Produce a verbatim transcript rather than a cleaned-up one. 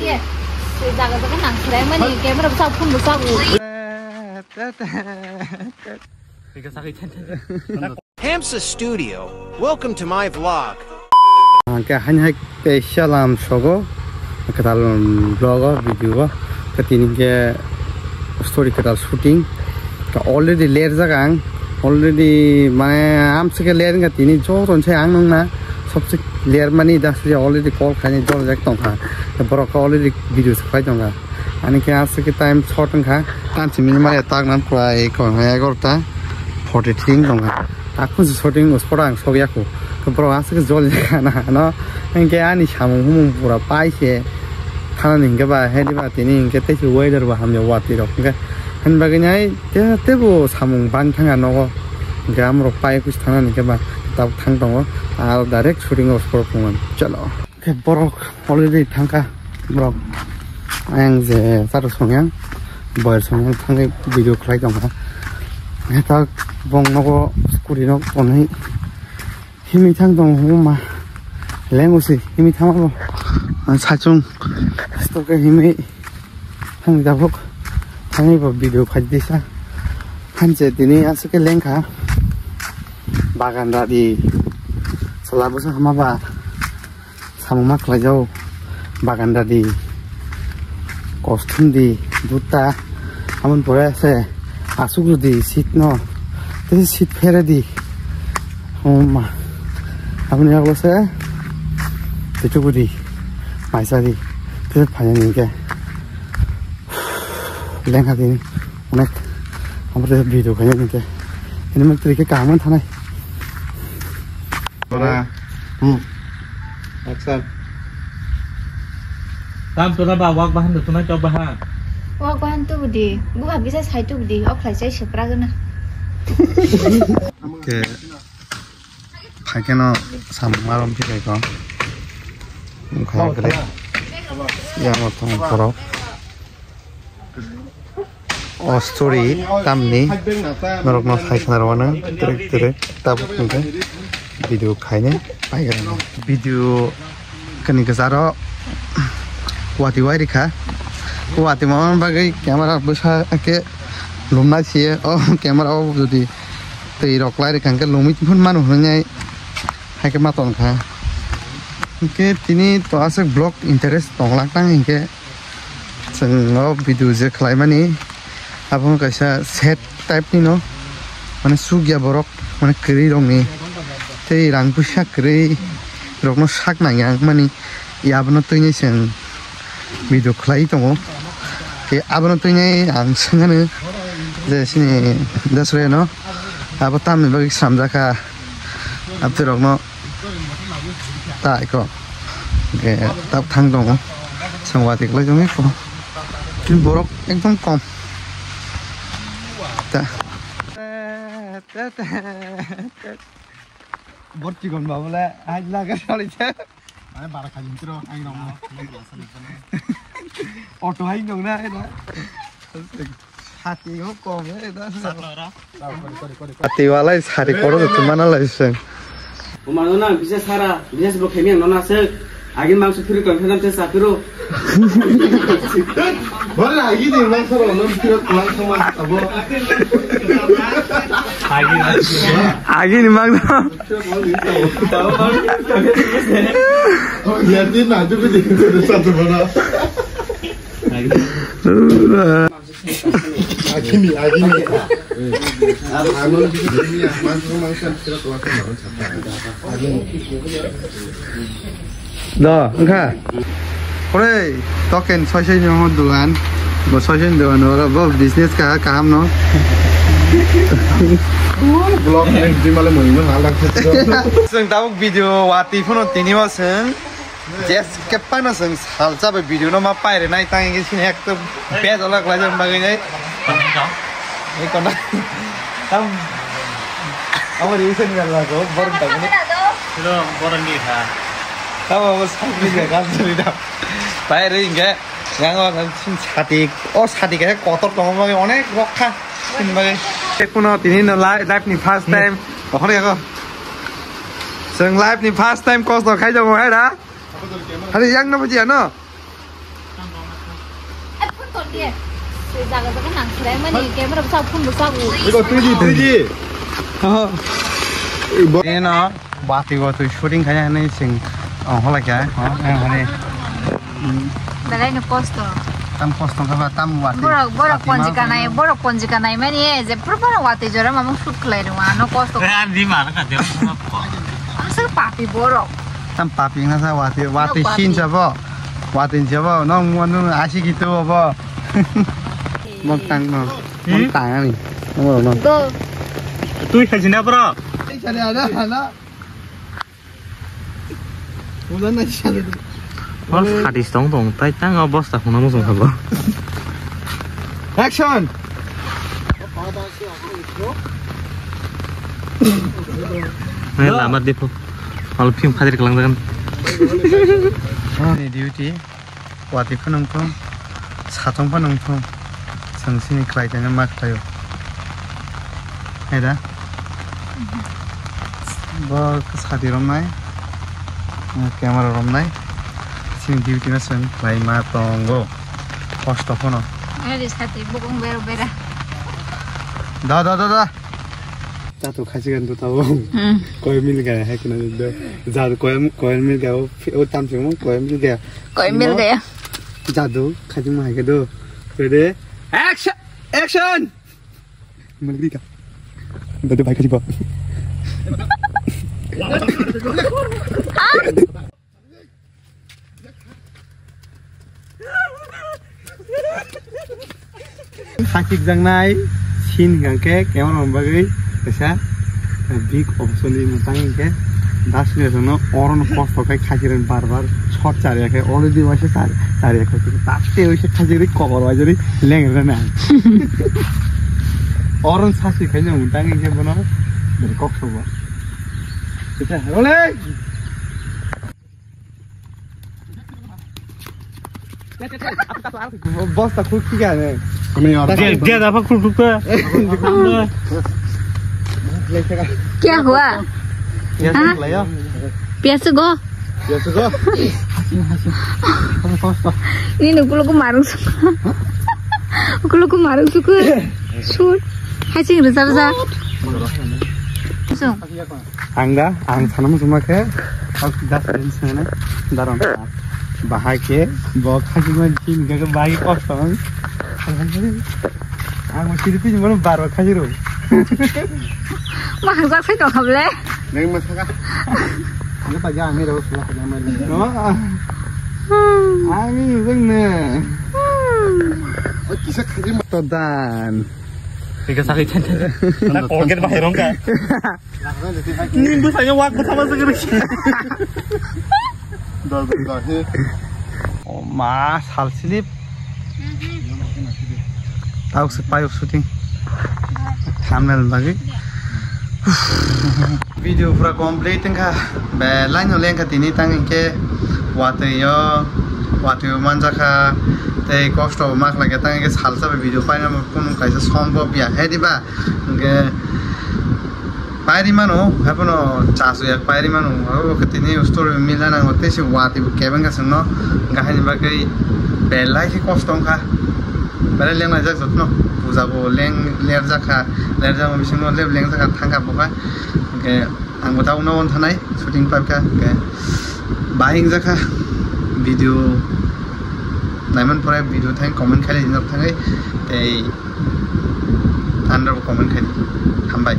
Ye, jaga jaga nang selai mani camera bwsa phone bwsa bo. Hamsa Studio, welcome to my vlog. Hingke haini hai teisa lam sogo, kwtal vlog o, video o, ke tini ke story kwtal shooting, ke already ler jaga ang, already mane amsike ler wngka tini joto se ang nung na, sobse ler mani das je already call khaini jol jak tongkha, borok already video se khlai tongkha. Ani khe aswk khe time short wngkha. Tamchi minimani tak nan pura ekon egarota forty three wngkha. Takhunsi shooting spot ang sok yakho. Khe borok aswk khe jol ya na no. Hinkhe ani samung humung pura pai se. Thanani hinkhe ba hedi ba tini hinkhe tei se weather ba hamya watwi rok hinkhe. Hini bagwi nai te tebo samung bang thanga nogo. Hinkhe amrok pai kuch thanani hinkhe ba tabuk thang tongo. Aro direct shooting spot tongo. Chalo. Khe borok already thangkha, borok ayang je charo songyang, boyar songyang thangwi video khlai tongkha. Heta bong nogo scooty nok tonwi himwi thang tongo huma lengo se himwi thangma bo. Ang sachung stoke himwi thangwi tabuk thangwi bo video khaidisa. Hanse tini aswk khe lengkha bagan radi chwla bwsa hama ba. Samung ma khlai jago, bagan radi, kosthum di, dutta, aboni pore se asuk rwdi seat no, tei seat phere di, homa, aboni yago se tichuk di, maisa di, tei phainani hinkhe lengha di onek, abo tei video khainani hinkhe, ini mak twi khe kaham wng thanai. Ora. Hmm. Action. Tam tora ba wak bahan do tunai to bahan. Wak bahan tu budi. Bu habisa sai tu budi. Ok lai sai sepra gana. Ke. Phai khe no sam marom phikai ko. Wngkha kre. Ya mo thong porok. O story tamni norokno sai khna rwano twrwk twrwk tabuk hwnkhe video khaina paigra. Video kani kwcharo watwi wai rikha. Watwi mama bagwi camera bwsa khe lumnai siye. O camera o jodi twi rok lai rikha hwnkhe lumwi phun manu hwnwi hai khe ma tongkha. Hwnkhe tini to aswk vlog interest tong lak tang hinkhe. Chwng o video je khlaimani, abo wngkha kaisa sad type ni no, mane sukya borok, mane kwrwi rokni tei rang puisa kwrwi rokno sak nangya wngmani, abono twini chwng video khlai tongo. Tei abono twini ang swngmani je chini Dasrai no abo tamni bagwi swnamjakha, abtwi rokno. Tai ko. Ge, tap thang tongo. Songwati klai jong ko. Tin borok ekdom kom. Ta. Bor chikon ba bole, hai laga sali che. Ai bara kha jintro, ai rong. Auto hai nong na, ai na. Hati ho kom, ai na. Hati walai sari koro tu mana lai sen. Umano na bisa sara, bisa sebo khemi ang nona se. Agin mangso phiri kon khanam te sapiro. Bole agi de mangso ro non phiro mangso ma abo. Agin mangso. Ya din na tu bi de sa tu bana. Agini, agini. Amo ni bisi ni, mangso, mangso, sira tuwa, tuwa, tuwa. Agini. Do, wngkha. Ore, token soisoi ni mo dogan. Bo soisoi ni dogan, oro bo business ka, kaham no. Vlog next di male mo ino halak. Seng tabuk video wati phono tini mo seng. Jes kepano seng salsa bai video no ma paire nai tang ge sini ek to bed ola kla jang bagai nai. Ni kona. Tam. Amar isen gala ko bor tang ni. Silo bor ni ha. Tam amar sakri ga kam suri da. Paire inge yang o sing sati o sati ga kotor tong ma onek rokha. Sini bagai. Kuno tini no live ni first time. Okhore ko. Seng live ni first time kos to khai jabo hai da. Hari yang no bujiya no? Jaga jaga nang selaimani camera bwsa phone bwsa. Iko three D, three D. Eno watwi watwi shooting khaina hinwi sing, oh, hola kya, oh, eh, hone. Belai no kosto. Tam kosto kha ba, tam watwi. Borok, borok watwi ponjika ma nai, borok ponjika nai mani, eh, je pura borok watwi jora mamung shoot khlai rwma, no kosto. Eh, ani ma na ka de. Ang sa papi borok. Tam papi na sa watwi, watwi papi. Sin sa bo. Watwi sa bo, no mo no asi gitu bo. Mok tang no. Hmm? Mok tang ani. No, no. Go. Tui khaji na bro. Ei, sari ada, ada. Ulan na sari. Bos khatis tong tong, tai tang o bos ta khuna musung khabo. Action! Nai lama depo. Al phim khadir kelang jagan. Ni duty. Watwi phano wngthung, satong phano wngthung, chwng chini khlai tongna ma khlaio. Hai da? Bo sati romnai, camera romnai, chini duty no chwng khlai ma tongo, kosto phano. Ari sati bukung bero bera. Da, da, da, da. Tato khachi gan to tabo. Hmm. Koi mil gaya hai kana do. Jadu koi, koi mil gaya, o tam se mo koi mil gaya. Koi mil gaya. Jadu khachi mo hai ka do. Ready? Action! Action! Mil gaya. Dadu bai khachi ba. Khachikjaknai scene hwnkhe camera rokni bagwi kaisa big option ni mwtang hwnkhe das minute no oro no kosto khe khachirok bar bar shot chariya khe already waisa char-, chariya khe taste waisa khachirok kokor waisa ri leng rwna. Oro no sasi khaina mwtang hwnkhe bono kok sobo. Rolling! Bosta khuluk thik ane. Dia, dia dapat khuluk thuk ta. Kya hua? Dia हाँ? Layo. Pyas go. Dia sugo. Ini nukul ko marung suku. Nukul ko marung suku. Sur. Hai sing reza reza. Sung. Ang da, ang sana muchungma khe, ang just rin sana, daron. Bahai khe, bo khachima jin ga bahai kosto ang. Ang mo siri tini mo baro khachiro. Ma hang jak sai to khable. Neng ma saka. Ano pa ja ami ro sula ka ma le. No. Ami jeng ne. O kisa khachima to dan. Ika sakhi chan chan. Na organ bahai rong ka. Nin bwsai wak bwsa ma swkang. Dor dor he. O ma sal slip. Tauk se payuk shooting. Thumbnail bagwi. Video pura complete wngkha. Belai no lengkha tini tang hinkhe watwi o, watwi o manjakha. Tei kosto bo ma khlaikha tang hinkhe salsa bai video paina bo kunu kaisa sombhob ya. He diba? Hinkhe pairi mano, haphano chasu yak pairi mano, abo khe tini story mila nango, tei se watwi bo kebeng kha chwngno, gahini bagwi belai khe kosto wngkha, belai lenglaijak jotono, puja bo leng lerjak kha, lerjakma bisingo leb lengjak kha, thangkha bokha, hinkhe ang bo tabuk nogo thanai, shooting paikha, hinkhe bahai wngjakha, video naiman pore video thang comment khailai thangwi, tei Andro comment khai di. Hambai.